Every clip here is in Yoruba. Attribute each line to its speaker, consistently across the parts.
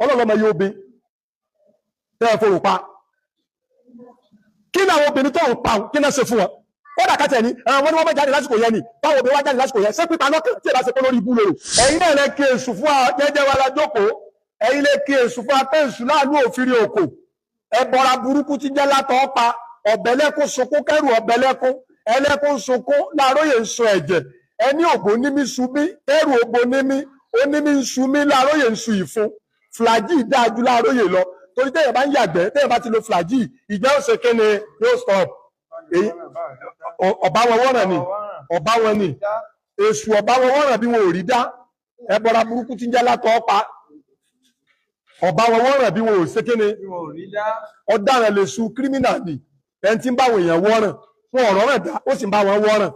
Speaker 1: Ọlọ́lọ́mọ yóò bí tẹ́ ẹ forò pa. Kí ni àwọn obìnrin tó ń pa kí náà ṣe fún wọn? Kódà kátẹ̀ ní àwọn ni wọ́n máa jáde lásìkò yẹn ni, báwo obìnrin wá jáde lásìkò yẹn, ṣé pípa lọ́kàn tí ẹ bá ṣe pé lórí ibú lòrò? Ẹ̀yin náà lẹ kí èṣù fún wa jẹ́jẹ́ wa la jókòó. Ẹ̀yin lè kí èṣù fún wa pé èṣù láàánú òfin òkò ẹbọra burúkú ti jẹ́ látọ̀ pa ọ̀bẹ̀lẹ́kún sunkún kẹrù ọ̀bẹ̀lẹ́kún ẹlẹ́kún sunkún láàróyè ń sun ẹ̀jẹ̀ ẹni òbò nímí sunmí kẹrù òbò nímí onímí ń sunmí láàróyè ń sun ìfun. Flagy dáa ju láàróyè lọ, torí téèyàn bá ń yàgbẹ́, téèyàn bá ti lo flagy, ìgbẹ́ ó ṣe kéne, yóò stop. Èyí ọ̀bá wọn wọ́ràn ni, ọ̀bá wọn ni èṣù, ọ̀bá wọn wọ́ràn bí wọn ò rí dá. Ẹbọra burúkú ti ń jẹ́ látọ̀ pa ọ̀bá wọn wọ́ràn bí wọn ò ṣe kéne. Ọ̀daràn lè su, kírímìnà ni ẹni tí ń bá àwọn èèyàn wọ́ràn. Wọn ọ̀rọ̀ rẹ̀ dá, ó sì ń bá wọn wọ́ràn.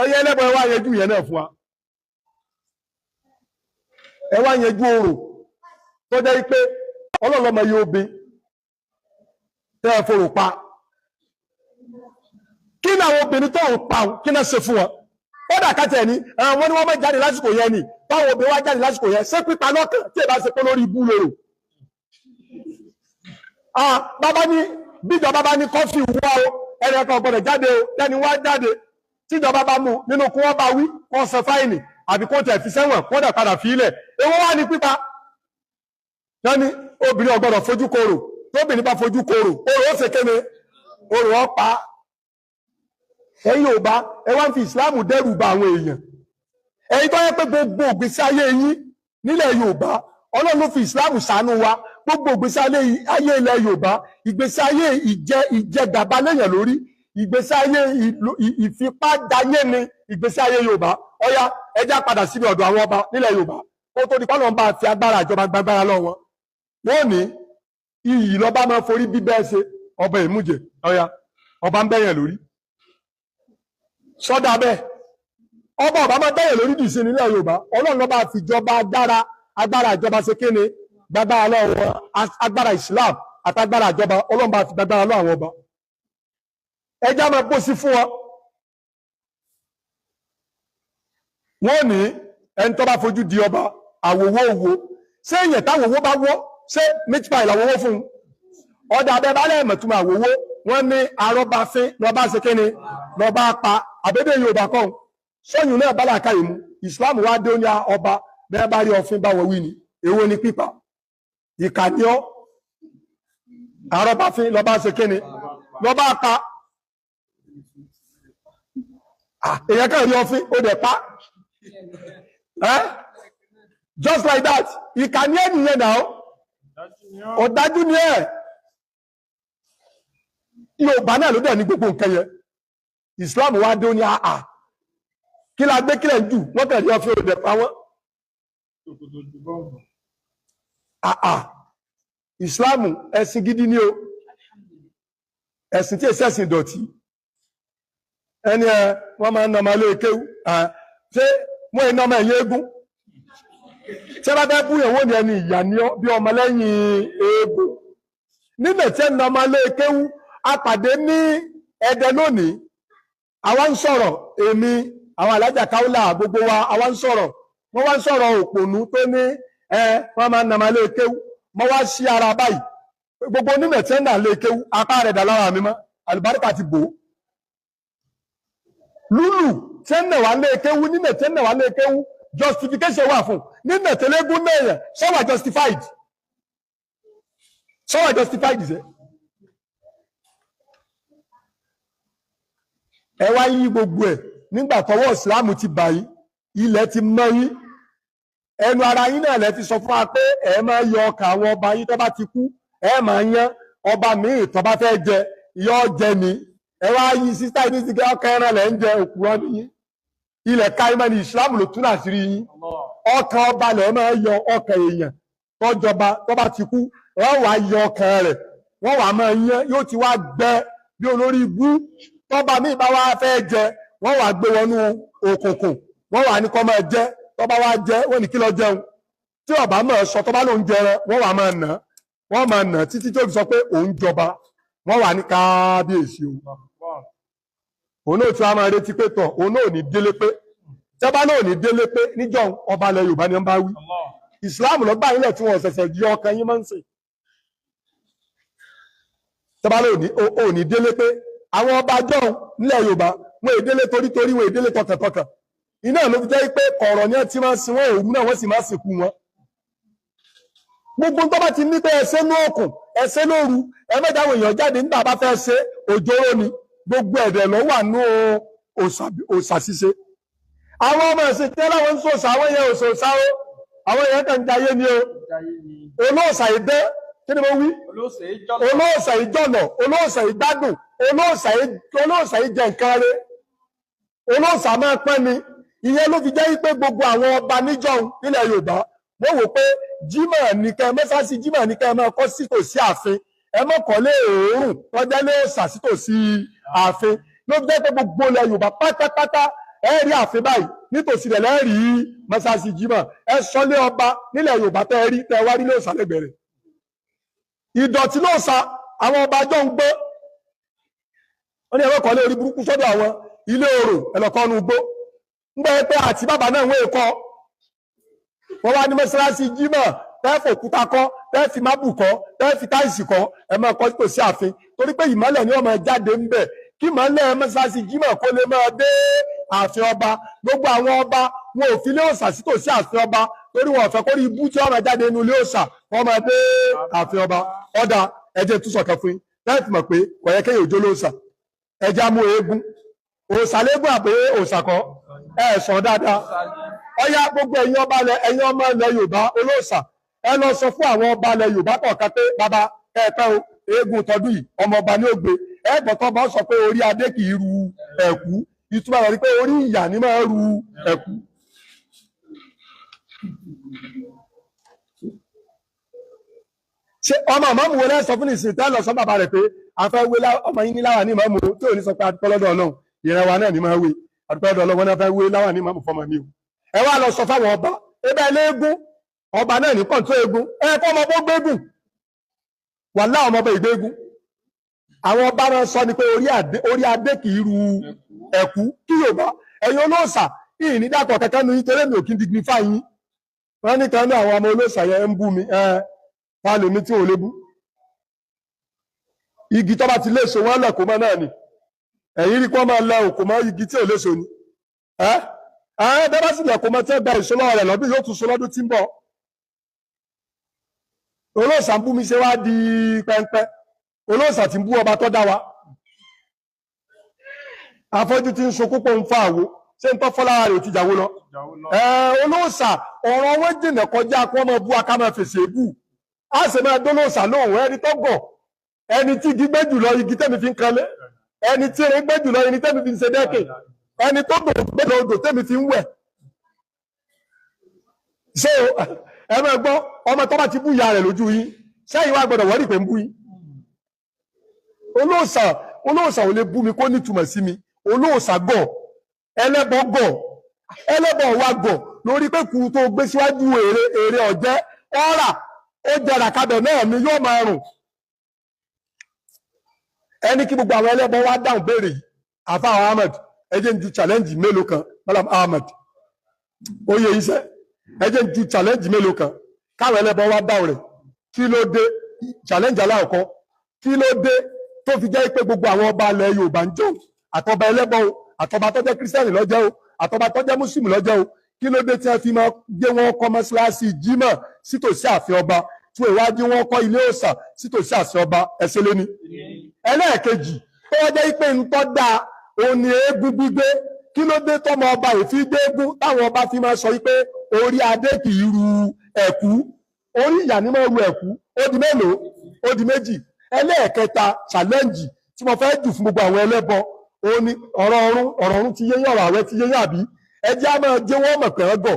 Speaker 1: Ẹyẹ ẹlẹ́bọ̀, ẹ wá yanjú yẹn náà fún wa. Ẹ wá yanjú orò tó jẹ́ pé ọlọ́lọ́mọ yóò bí tẹ́ ẹ forò pa. Kí ni àwọn obìnrin tó ń pa kí náà ṣe fún wọn? Kódà kátẹ̀ ní àwọn ni wọ́n máa jáde lásìkò yẹn ni, báwo obìnrin wá jáde lásìkò yẹn, ṣé pípa lọ́kàn tí ẹ bá ṣe pé lórí ibú lòrò? Bàbá ní bíjọba bá ní kọ́fì wá o, ẹnì kan gbọ́dọ̀ jáde o, lẹ́ni wá jáde, tíjọba bá mú nínú kí wọ́n bá wí, kó san fáìnì àbí kó tẹ̀ fi sẹ́wọ̀n, kó dẹ̀ padà fi ilẹ̀. Èwo wá ní pípa? Wọ́n ní obìnrin ò gbọ́dọ̀ fojú korò. Tóbìnrin bá fojú korò, orò ó ṣe kéne, orò ó pa. Ẹ̀yin ò bá ẹ wá ń fi ìsìláàmù dẹ́rù ba àwọn èèyàn. Ẹ̀yin tó yẹ pé gbogbo ìgbésí ayé yín nílẹ̀ Yorùbá, Ọlọ́run ló fi ìsìláàmù ṣàánú wa. Gbogbo ìgbésí ayé ilẹ̀ Yorùbá, ìgbésí ayé ìjẹgàba léèyàn lórí, ìgbésí ayé ìfipájayé ni ìgbésí ayé Yorùbá. Ọ̀yá, ẹja padà síbi ọ̀dọ̀ àwọn ọba nílẹ̀ Yorùbá kó tó di pálọ̀ ń bá fi agbára ìjọba gbàgbára lọ wọn. Wọ́n ní iyì lọ́ba máa forí bíbẹ́ ṣe ọba ìmújẹ. Ọ̀yá, ọba ń bẹ̀yàn lórí sọ́dà bẹ́ẹ̀, ọba ọba máa bẹ̀yàn lórí dìísí nílẹ̀ Yorùbá. Ọlọ́run lọ́ba àfìjọba agbára agbára ìjọba ṣe kéne gbàgbára lọ́wọ́. Agbára Islam àtagbára ìjọba, Ọlọ́run bá fi gbàgbára lọ́wọ́ àwọn ọba. Ẹja máa bó sí fún wọn. Wọ́n ní ẹni tó bá fojú di ọba, àwòwò òwò. Ṣé èèyàn táwòwò bá wọ́, ṣé meat pie làwòwò fún un? Ọ̀dà abẹ́ bá lẹ́ẹ̀mọ̀túnmọ̀ àwòwò. Wọ́n ní arọ́báfín lọ́ba ṣe kéne lọ́ba pa àbẹ́bẹ́ Yorùbá kan sọ́yìn náà bá làákàyè mu. Islam wá dé, ó ní ọba bẹ́ẹ̀ bá rí ọfin báwọn wí ni. Èwo ni pípa? Ìkànnì ọ́ arọ́báfín lọ́ba ṣe kéne lọ́ba pa. Èèyàn kan rí ọfin, ó dẹ̀ pa. Just like that. Ìkànnì ẹ̀ nìyẹn náà, ọ̀dájú ni ẹ̀. Yorùbá náà ló dẹ̀ ní gbogbo nǹkan yẹn. Islam wá dé, ó ní àà, kí la gbé kílẹ̀ ń jù? Wọ́n kàn rí ọfin, ó dẹ̀ pa wọ́n. Àà, Islam ẹ̀sìn gidi ni o, ẹ̀sìn tí èsì ẹ̀sìn ìdọ̀tí. Ẹni ẹ wọ́n máa ń nà ọmọ ilé kéwú. Ṣé wọ́n iná ọmọ ẹ̀yìn eégún? Tí ẹ bá fẹ́ bú ìyàwó ni, ẹni ìyà ni ọ bí ọmọ lẹ́yìn eégún nígbà tí ẹ nà ọmọ ilé kéwú. A pàdé ní Ẹdẹ lónìí, àwa ń sọ̀rọ̀, èmi, àwọn alájà káwùlà, gbogbo wa, àwa ń sọ̀rọ̀. Wọ́n wá ń sọ̀rọ̀ òpònú tó ní ẹ wọ́n máa ń nà ọmọ ilé kéwú. Mo wá sí ara báyìí, gbogbo onímọ̀ tí ẹ nà lé kéwú, apá rẹ̀ dà lára mi mọ́, àlùbáríkà ti bò ó. Lúlù tí ẹ nà wá lé kéwú, nínà tí ẹ nà wá lé kéwú, justification wà fún. Nínà tẹlẹ́gún náà yẹn, sọ́wà justified, sọ́wà justified ṣe. Ẹ wá yí gbogbo ẹ̀ nígbà tọwọ́ ìsìláàmù ti bà yín, ilẹ̀ ti mọ́ yín. Ẹnu ara yín náà lẹ fi sọ fún wa pé ẹ máa yọ ọkàn àwọn ọba yín tó bá ti kú, ẹ máa yán ọba míì tó bá fẹ́ jẹ, yọ jẹ ni. Ẹ wá yí sísá yìí ní sìkẹ́, ọkàn ẹran lẹ̀ ń jẹ, òkúrọ́ nìyí. Ilẹ̀ káyọ́mọ́ ni ìsìláàmù ló tún àṣírí yín. Ọkàn ọba lẹ̀ máa yọ, ọkàn èèyàn tọ́jọba tó bá ti kú, wọ́n wá yọ ọkàn rẹ̀, wọ́n wá máa yán, yóò ti wá gbẹ bí olórí ibú. Tọ́ba míì bá wá fẹ́ jẹ, wọ́n wá gbé wọnú òkùnkùn, wọ́n wá ní kó máa jẹ. Tọ́ba wá jẹ, wọ́n ní kí lọ jẹun tí ọba máa sọ. Tọ́ba ló ń jẹran, wọ́n wá máa nà, wọ́n máa nà títí tó fi sọ pé òun jọba. Wọ́n wà ní kábíyèsí o. Òun náà tí wọ́n máa retí pé tọ̀, òun náà ò ní délé pé tẹ́bá náà ò ní délé pé níjọ́ ọba ilẹ̀ Yorùbá ni wọ́n bá wí. Ìsìláàmù ló gbà yín lẹ̀ tí wọ́n ṣẹ̀ṣẹ̀ yọ ọkàn yín máa ń sìn. Tọ́ba ò ní délé pé àwọn ọba jọ̀hún nílẹ̀ Yorùbá wọn èdélé torítorí, wọn èdélé tọkàntọkàn. Iná ló fi jẹ́ pé kọ̀ọ̀rọ̀ ni wọ́n ti máa ń sin wọn, òru náà wọ́n sì máa ń sìnkú wọn. Gbogbo tó bá ti ní pé ẹsẹ̀ ní òkun, ẹsẹ̀ lóru, ẹ mẹ́ta àwọn èèyàn jáde nígbà bá fẹ́ ṣe òjòrò ni, gbogbo ẹ̀dẹ̀ ló wà ní òòṣà ṣíṣe. Àwọn ọmọ ẹ̀sìn tí láwọn ń sòṣà, àwọn yẹn òṣòṣà o, àwọn yẹn kàn ń jayé ni o. Olóòṣà ìdẹ́, kí ni mo wí? Olóòṣà ìjọ̀nà, olóòṣà ìgbádùn, olóòṣà ìjẹ nǹkan rẹ, olóòṣà máa pẹ́ ni. Ìyẹn ló fi jẹ́ pé gbogbo àwọn ọba níjọ́un nílẹ̀ Yorùbá wọ́n wò pé Jímọ̀ nìkan, mọ́sáàsì Jímọ̀ nìkan ẹ máa kọ́ sítòsí ààfin, ẹ má kọ́lé òórùn tọ́jà lé òòṣà sítòsí ààfin. Ló fi jẹ́ pé gbogbo ilẹ̀ Yorùbá pátápátá ẹ rí ààfin báyìí, nítòsí rẹ̀ lẹ́rìí mọ́sáàsì Jímọ̀. Ẹ sọlé ọba nílẹ̀ Yorùbá tẹ́ rí tẹ́ wá rí lóòṣà lẹ́gbẹ̀ẹ́ rẹ̀. Ìdọ̀tí lóòṣà àwọn ọba jọ ń gbé. Wọ́n ní ẹ má kọ́lé orí burúkú sọ́dọ̀ àwọn ilé orò ẹlọ́kọ́nu gbó. Ń gbọ́ pé àti bàbá náà wọ́n èkó wọ́n wá ní mọ́ṣáláṣí Jímọ̀ tẹ́ẹ̀fì òkúta kọ́, tẹ́ẹ̀fì mábù kọ́, tẹ́ẹ̀fì táìsì kọ́, ẹ máa kọ́ tòsí ààfin, torí pé ìmọ́lẹ̀ ni wọ́n máa jáde ń bẹ̀, kí ìmọ́lẹ̀ mọ́ṣáláṣí Jímọ̀ kó lè máa dé ààfin ọba. Gbogbo àwọn ọba wọn ò fi ilé òòṣà sí tòsí ààfin ọba, torí wọn ò fẹ́ kó rí ibú tí wọ́n máa jáde nínú ilé òòṣà wọ́n máa dé ààfin ọba. Ọ̀dà ẹ̀jẹ̀ tún sọ̀kan fún yín tẹ́ẹ̀fì mọ̀ pé kò yẹ kéèyàn òjò lóòṣà. Ẹ̀jẹ̀ amú eégún, òòṣà léégún àbí òòṣà kọ́? Ẹ̀ sọ dáadáa. Ọyá gbogbo ẹ̀yin ọba ilẹ̀, ẹ̀yin ọmọ ilẹ̀ Yorùbá olóòṣà, ẹ lọ sọ fún àwọn ọba ilẹ̀ Yorùbá kọ̀ọ̀kan pé bàbá kẹ́ẹ̀pẹ́ o, eégún tọdún yìí ọmọ ọba ní ògbé. Ẹ gbọ́tọ̀ bá sọ pé orí adé kì í ru ẹ̀kú, ìtumọ̀ rẹ̀ ni pé orí ìyà ni máa ru ẹ̀kú. Ṣé ọmọ ìmáàmù wo lẹ́ sọ fún ìsìn tẹ́ lọ sọ bàbá rẹ̀ pé a fẹ́ wé ọmọ yín ní láwà ní ìmáàmù, tí ò ní sọ pé adúpẹ́ lọ́dọ̀ Ọlọ́run, ìran wa náà ní máa wé adúpẹ́ lọ́dọ̀ Ọlọ́run, wọn náà fẹ́ wé láwà ní ìmáàmù fọmọ mi o. Ẹ wá lọ sọ fáwọn ọba ebe eléégún, ọba náà ní kọ̀ǹtó eégún, ẹ kọ́ ọmọ bó gbégùn, wà láwọn ọmọ bó ìgbégún. Àwọn ọba máa sọ ni pé orí adé kì í ru ẹ̀kú. Kí Yorùbá ẹ̀yin olóòṣà ìyìn ní dàpọ̀ kankan nu yín, torí mi ò kí ń dignify yín. Wọ́n ní kan ní àwọn ọmọ olóòṣà yẹn ń bú mi, ẹ ta lèmi tí ò lè bú. Igi tó bá ti léso wọn lẹ̀ kó mọ́ náà ni, ẹ̀yin rí kó máa lẹ òkò mọ́ igi tí ò léso ni. Ẹ́ ẹ́ bẹ́ẹ̀ bá sì lẹ̀ kó mọ́ tí ó gba èso lọ́wọ́ rẹ̀ lọ́dún yóò tún so lọ́dún tí ń bọ̀. Olóòṣà ń bú mi ṣe wá di pẹ́ńpẹ́, olóòṣà tí ń bú ọba tó dá wa. Afọ́jú tí ń sunkún pò ń fa àwo, ṣé ń tọ́ fọ́lára rẹ̀ ò ti jàwó lọ. Olóòṣà ọ̀rọ̀ wọn jìnà kọjá kí wọ́n máa bú aká máa fèsì èébú. A sì máa dólóòṣà lóhùn, ẹni tó gọ̀, ẹni tí igi gbé jùlọ igi tẹ́mi fi ń kanlé, ẹni tí irin gbé jùlọ irin tẹ́mi fi ń ṣe dẹ́kẹ̀, ẹni tó dò gbé lọ odò tẹ́mi fi ń wẹ̀. Ṣé ẹ máa gbọ́ ọmọ tó bá ti bú ìyá rẹ̀ lójú yín, sẹ́yìn wá gbọ́dọ̀ wọ́n rí pé ń bú yín. Olóòṣà olóòṣà ò lè bú mi kó nítumọ̀ sí mi. Olóòṣà gọ̀, ẹlẹ́bọ gọ̀, ẹlẹ́bọ wa gọ̀ lórí pé kù tó gbé síwájú èrè èrè ọ̀jẹ́ ọ̀rà ó jẹrà kabẹ̀ náà ni yóò máa rùn. Ẹni kí gbogbo àwọn ẹlẹ́bọ wá dáhùn béèrè yìí. Àfa Ahmed, ẹ jẹ́ ń ju challenge mélòó kan. Malam Ahmed oyè iṣẹ́, ẹ jẹ́ ń ju challenge mélòó kan káwọn ẹlẹ́bọ wá dáhùn rẹ̀. Kí ló dé? Challenge aláwọ̀kọ́, kí ló dé tó fi jẹ́ pé gbogbo àwọn ọba ilẹ̀ Yorùbá ń jó, àtọba ẹlẹ́bọ o, àtọba tó jẹ́ kírísítẹ́nì lọ́jẹ́ o, àtọba tó jẹ́ mùsùlùmí lọ́jẹ́ o, kí ló dé tí wọ́n fi máa gbé wọn kọ́ mọ́ṣáláṣí Jímọ̀ sítòsí ààfin ọba, tí ìwádìí wọn kọ́ ilé òòṣà sítòsí ààfin ọba? Ẹsẹ̀ lónìí. Ẹlẹ́ẹ̀kejì, tó wọ́n jẹ́ pé ń tọ́ da òun ni eégún gbígbé, kí ló dé tọmọ ọba ìfi gbé eégún táwọn ọba fi máa sọ wípé orí adé kì í ru ẹ̀kú, orí ìyà ni máa ru ẹ̀kú? Ó di mélòó? Ó di méjì. Ẹlẹ́ẹ̀kẹta challenge tí mo fẹ́ jù fún gbogbo àwọn ẹlẹ́bọ, òun ni ọ̀rọ̀ ọ̀run. Ọ̀rọ̀ ọ̀run ti yé yín, ọ̀rọ̀ àwẹ̀ ti yé yín, àbí? Ẹ jẹ́ á máa jẹ́ wọ́n mọ̀ pé ẹ gọ̀.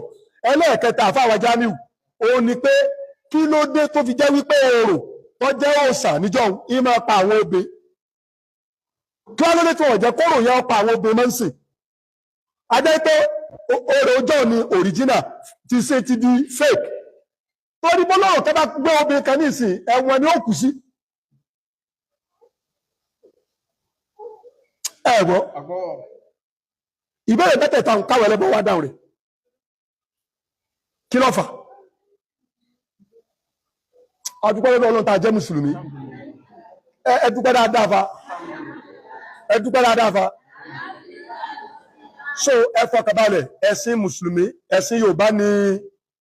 Speaker 1: Ẹlẹ́ẹ̀kẹta àfáwà Jamiu, òun ni pé kí ló dé tó fi jẹ́ wípé orò tó jẹ́ òòṣà níjọ́ ń máa pa àwọn obè? Kí wọ́n ló dé tí wọ́n jẹ́ kóró yẹn pa àwọn obè máa ń sìn? Adé pé orò ọjọ́ ni original ti ṣe ti di fake, torí bọ́lọ́rọ̀ tó bá gbé obìnrin kan ní ìsìn, ẹ̀wọ̀n ni ó kù sí. Ẹ̀gbọ́ ìbéèrè mẹ́tẹ̀ẹ̀ta ń káwọ̀ ẹlẹ́bọ̀ wá dáhùn rẹ̀. Kí ló fà? A dúpẹ́ lọ́dọ̀ Ọlọ́run tá a jẹ́ mùsùlùmí. Ẹ dúpẹ́ dáadáa fa, ẹ dúpẹ́ dáadáa fa. So ẹ fọkànbalẹ̀, ẹ̀sìn mùsùlùmí, ẹ̀sìn Yorùbá ní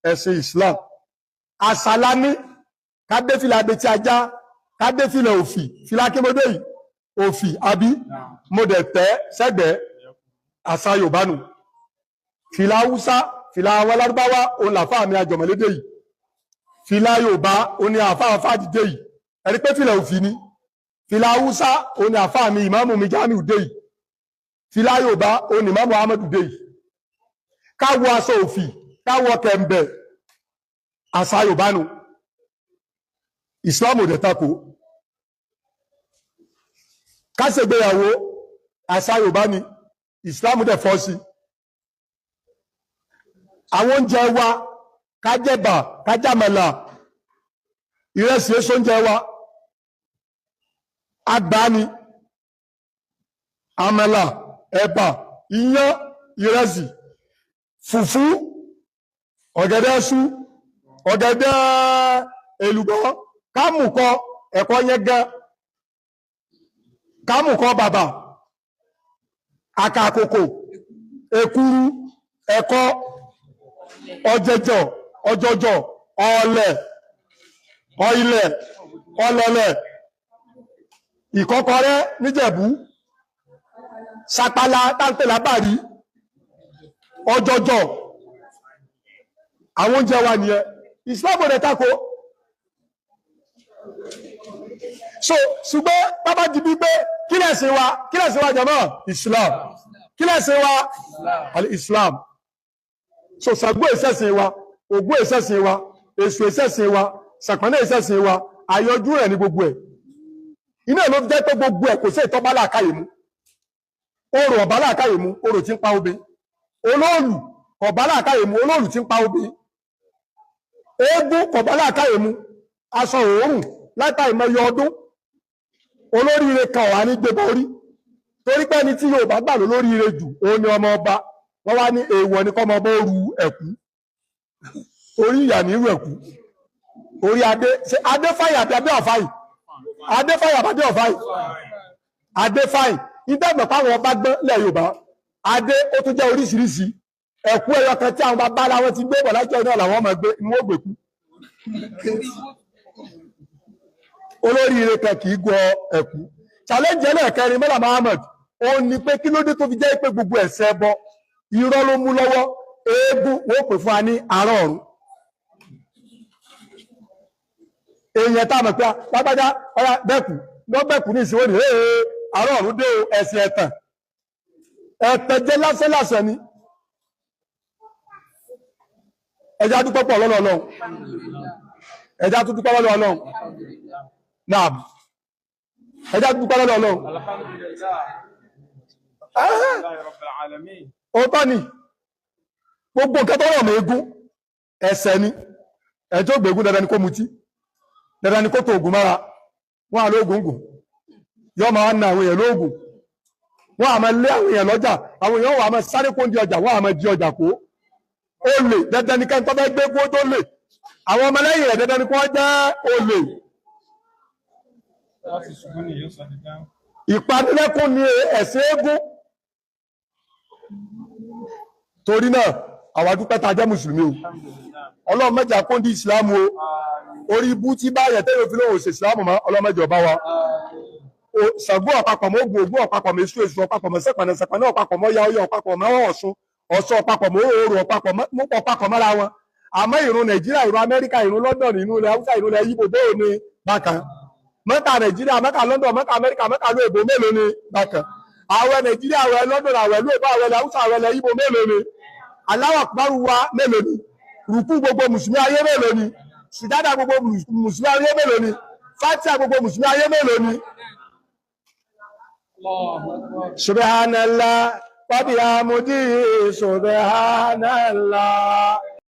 Speaker 1: ẹ̀sìn Islam. Àṣàlámí kádéfìlà abetí ajá, kádéfìlà òfì, fìlà kémọdé yìí òfì àbí mo dẹ̀ tẹ́ sẹ́gbẹ̀ẹ́, àṣà Yorùbá nù. Fìlà Haúsá, fìlà àwọn alárúbáwá òun làfáà mi àjọmọ̀lédè yìí. Fìlà Yorùbá òun ni àfáà fàdídé yìí, ẹni pé fìlà òfì ni. Fìlà Haúsá òun ni àfáà mi ìmáàmù mi Jamiu dé yìí. Fìlà Yorùbá òun ni ìmáàmù Ahmadu dé yìí. Káwọ aṣọ òfì, káwọ kẹ̀m̀bẹ̀, àṣà Yorùbá nù. Islam ò dẹ̀ tako ká ṣègbéyàwó, àṣà Yorùbá ni, Islam dẹ̀ fọ́ sí. Àwọn oúnjẹ wa, kájẹ̀bà, kájàmàlà, ìrẹsì èso oúnjẹ wa àgbà ni, àmàlà, ẹ̀bà, iyán, ìrẹsì, fùfú, ọ̀gẹ̀dẹ̀ ẹṣu, ọ̀gẹ̀dẹ̀ èlùbọ́, kámùkọ ẹ̀kọ́ yẹn gan, kámùkọ bàbà, àkàkòkò, èkuru, ẹ̀kọ, ọ̀jẹ̀jọ̀, ọ̀jọ̀jọ̀, ọ̀ọ̀lẹ̀, ọ̀ilẹ̀, ọ̀lọ̀lẹ̀, ìkọ́kọrẹ́ níjẹ̀bú, sapala táńpẹ̀ lábàrí, ọ̀jọ̀jọ̀. Àwọn oúnjẹ wa nìyẹn. Islam ò dẹ̀ tako. So ṣùgbọ́n bábá di bí pé kí lẹ̀sìn wa, kí lẹ̀sìn wa jàmá? Islam. Kí lẹ̀sìn wa? Al-Islam. So Ṣàngó ìṣẹ̀sìn wa, Ògún ìṣẹ̀sìn wa, Èṣù ìṣẹ̀sìn wa, Ṣàpọ́nlé ìṣẹ̀sìn wa, àyọjú rẹ̀ ní gbogbo ẹ̀. Iná ló fi jẹ́ pé gbogbo ẹ̀ kò sí ìtọ́ bá làákàyè mu. Orò ọ̀bá làákàyè mu, orò tí ń pa obìn. Olóòlù ọ̀bá làákàyè mu, olóòlù tí ń pa obìn. Eégún kọ̀bá làákàyè mu, aṣọ òórùn látà ìmọye ọdún. Olóríire kan wà ní gbébọ orí. Torí pé ẹni tí Yorùbá gbà ló lóríire jù, òun ni ọmọ ọba. Wọ́n wá ní èèwọ̀ ní kọ́mọ ọba ó ru ẹ̀kú. Orí ìyà ní irú ẹ̀kú. Orí adé, ṣe adé fàyè àbí adé ọ̀fàyè? Adé fàyè àbí adé ọ̀fàyè? Adé fàyè. Ìdẹ́gbẹ̀ páwọn ọba gbọ́n lẹ̀ Yorùbá. Adé ó tún jẹ́ oríṣiríṣi. Ẹ̀kú ẹyọ kan tí àwọn bàbá ara wọn ti gbé bọ̀ lájọ́ náà làwọn ọmọ gbé ni wọ́n gbé kú. Olóríire kan kì í gọ ẹ̀kú. Challenge ẹlẹ́ẹ̀kẹrin Mọ́là Muhammad, ó ní pé kí ló dé tó fi jẹ́ pé gbogbo ẹ̀ṣẹ̀ ẹbọ irọ́ ló mú lọ́wọ́, eégún wọ́n pè fún wa ní àárọ̀ ọ̀run. Èèyàn tá a mọ̀ pé lágbájá ọ̀yá bẹ́ẹ̀kú lọ́bẹ̀kú ní ìsinwó ní ee àárọ̀ ọ̀run dé o, ẹ̀sìn ẹ̀tàn. Ẹ̀tàn jẹ́ lásán lásán ni. Ẹja dúpẹ́ pọ̀ lọ́dọ̀ Ọlọ́run. Ẹja tún dúpẹ́ lọ́dọ̀ Ọlọ́run. Naam. Ẹja dúpẹ́ lọ́dọ̀ Ọlọ́run.
Speaker 2: Alhamdulillah. Alhamdulillahi Rabbil alamin.
Speaker 1: Òótọ́ ni, gbogbo nǹkan tó rọ̀ mọ́ eégún ẹ̀ṣẹ̀ ni. Ẹjọ́ gbẹ̀gún dandan ni kó mutí, dandan ni kó tó ògùn mára, wọ́n á lóògùn gùn, yọ́ máa na àwọn èèyàn lóògùn, wọ́n á máa lé àwọn èèyàn lọ́jà, àwọn èèyàn wà á máa sáré kó ń di ọjà, wọ́n á máa jí ọjà kó. Olè dandan ni kẹ́ńtọ́ fẹ́ gbé kó tó lè, àwọn ọmọlẹ́yìn rẹ̀ dandan ni kó jẹ́ olè.
Speaker 2: Láti ṣubú ni yóò sọ di dáhùn.
Speaker 1: Ìpanilẹ́kún ni ẹ̀sìn eégún. Torí náà àwa dúpẹ́ tá a jẹ́ mùsùlùmí o.
Speaker 2: Alhamdulillah.
Speaker 1: Ọlọ́run mẹ́jà kó ń di ìsìlámù o.
Speaker 2: Àmín.
Speaker 1: Orí ibú tí báyẹ̀ tẹ́lẹ̀ òfin lóhùn ṣe ìsìlámù mọ́, Ọlọ́run mẹ́jọ bá wa.
Speaker 2: Àmín.
Speaker 1: O Ṣàngó ọ̀pápọ̀ mọ́ Ògún, Ògún ọ̀pápọ̀ mọ́ Èṣù, Èṣù ọ̀pápọ̀ mọ́ Ṣẹ̀pẹ̀nà, Ṣẹ̀pẹ̀nà ọ̀pápọ̀ mọ́ Ọya, Ọya ọ̀pápọ̀ mọ́ Ọ̀ṣun, Ọ̀ṣun ọ̀pápọ̀ mọ́ Òòrùn, ọ̀pápọ̀ mọ́ ọ̀pápọ̀ mọ́ra wọn. Àmọ́ ìrun Nàìjíríà, ìrun Amẹ́ríkà, ìrun London, ìrun ilẹ̀ Haúsá, ìrun ilẹ̀ Yíbò bóò ni bákan. Mẹ́kà Nàìjíríà, Mẹ́kà London, Mẹ́kà Amẹ́ríkà, Mẹ́kà ìlú Èbó mélòó ni bákan. Àwẹ̀ Nàìjíríà, àwẹ̀ London, àwẹ̀ ìlú Èbó, àwẹ̀ ilẹ̀ Haúsá, àwẹ̀ ilẹ̀ Yíbò mélòó ni? Allahu Akbar wa mélòó ni? Rùkú gbogbo Mùsùlùmí ayé mélòó ni? Sùjádà gbogbo Mùsùlùmí ayé mélòó ni? Fátíà gbogbo Mùsùlùmí ayé mélòó ni?
Speaker 2: Allahu Akbar.
Speaker 1: Subhanallah wa bihamdihi subhanallah